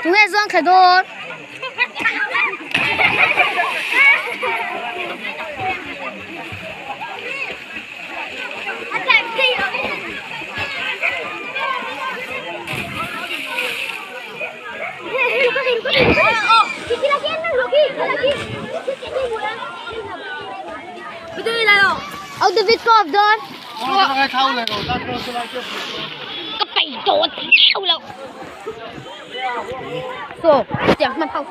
Tunge zuang thla dawn. Ông David có học đơn. Ka peih tawh teuh loh. Saw tiang hman ho.